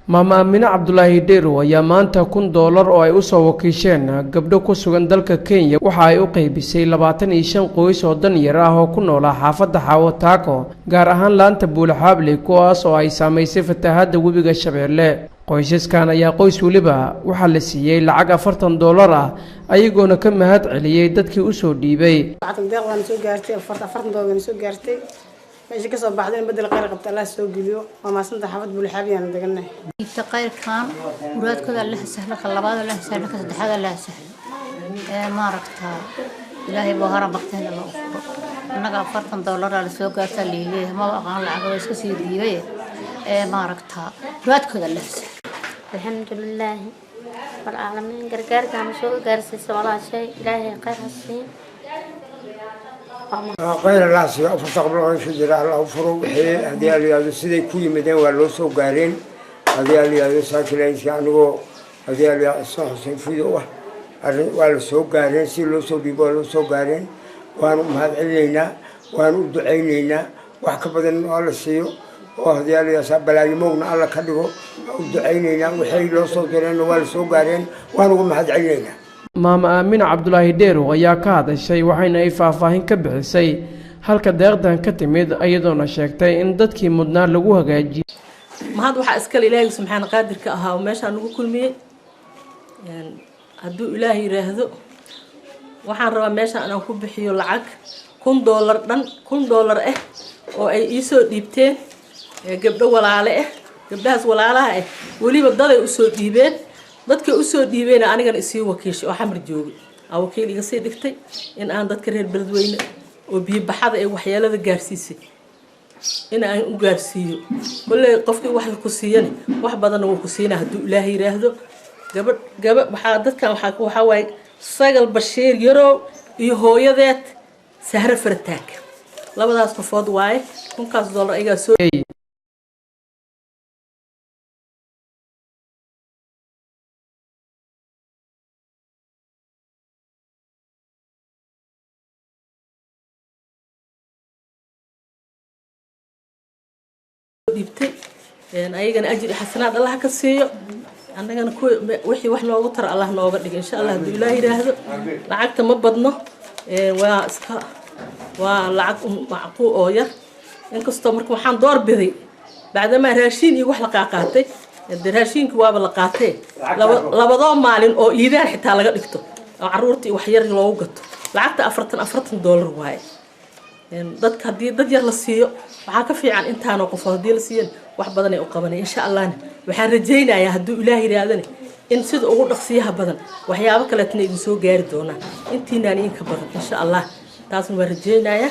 Maama Aamine Cabdulaahi Dheerow ayaa maanta $1000 oo ay usoo wakiisheen gabdho ku sugan dalka Kenya waxa ay u qeybisay 25 qoys oo danyar ah oo ku noolaa xaafadda Xaawo Taako, gaar ahaan laanta Buulaxaabley, kuwaas oo ay saamaysay fatahaadda webiga Shabeelle. Qoysaskan ayaa qoys weliba waxaa la siiyey lacag $40 ah, ayagoona ka mahad celiyey dadkii usoo dhiibay. Lacagtan deeq waana soo gaartay, $40 waana soo gaartay. Meesha kasoo baxday in bedel khayr qabta Allah soo geliyo. Waa maasanta, xaafad Buulxaabiyaan degannahay. Inta qayrkan muraadkooda Allaha sahlo, ka labaad Allaha sahlo, ka saddexaad Allaha sahlo. Ee maaragtaa, Ilaahay buu hara baqteen la u furo. Annaga $40 la soo gaartaa liileeyahay, maba aqaan lacag, waa iska sii dhiibay. Ee maaragtaa, muraadkooda Allaha sahlo. Alxamdulilaahi walcaalamiin, gargaarkaana soo gaarsiisa walaashay, Ilaahay khayr ha siin. Khayr Allah siiyo, afarta qablo meesha jira Allah u furo. Wixii haddii ala yihahdo siday ku yimideen waa loo soo gaareen. Haddii ala yihahdo saakilaynska, anigoo haddii ala yihahdo Ismaan Xuseen Fiido ah, arrin waa la soo gaareen, si loo soo dhiibo waa loo soo gaareen. Waanu mahad celinaynaa, waanu u ducaynaynaa, wax ka badan in alla siiyo oo haddii ala yihahdo balaayimoogna Alla ka dhigo waa u ducaynaynaa. Waxay loo soo direenna waa la soo gaareen, waanu ugu mahad celinaynaa. Maama Aamine Cabdulaahi Dheerow ayaa ka hadashay, waxayna ay faahfaahin ka bixisay halka deeqdan ka timid, iyadoona sheegtay in dadkii mudnaa lagu hagaajiyey. Mahad waxaa iskale Ilaahay subxaana qaadirka ahaa oo meeshaan nagu kulmiyey. Hadduu Ilaahay yiraahdo, waxaan rabaa meeshaan inaan ku bixiyo lacag $1000 dhan, $1000 ah oo ay iisoo dhiibteen gabdho walaale ah. Gabdhahaas walaalaha ah weliba daday usoo dhiibeen, dadkay usoo dhiibeen anigana isii wakiishay oo Xamar joogay aa wakiil iga sii dhigtay in aan dadka reer Beledweyne oo biyo baxada ee waxyeelada gaarsiisay in aan u gaarsiiyo. Kolley qofkii wax ku siiyana wax badanna wuu ku siinaa hadduu Ilaahay yiraahdo. Gabadh gaba waxaa dadkan waxaa waaye Sagal Bashiir Yarow iyo hooyadeed Sahre Farataag, labadaas qofood waaye. Kunkaas dollar ayagaa soo dhiibtay. Ayagana ajir iyo xasanaad Allah ka siiyo, annagana kuwa wixii wax noogu tara Allah nooga dhigo, insha Allah, hadduu Ilaah yidhaahdo. Lacagta ma badno, waa iska waa lacag macquul oo yar. Inkastoo marka waxaan door biday bacdamaa raashiin iyo wax la qaaqaatay, dee raashiinki waaba la qaatee, labadoo maalin oo iidaan xitaa laga dhigto oo caruurta iyo wax yar loogu gato. Lacagta $40 waaye. Dadka haddii dad yar la siiyo waxaa ka fiican intaanoo qofood haddii la siiyan wax badanay u qabanay, insha Allahna. Waxaan rajaynayaa hadduu Ilaah yidhaahdana in sida ugu dhaqsiyaha badan waxyaabo kaleetna idin soo gaari doonaan, intiinaan inka badan, insha Allah. Taasna waan rajaynayaa.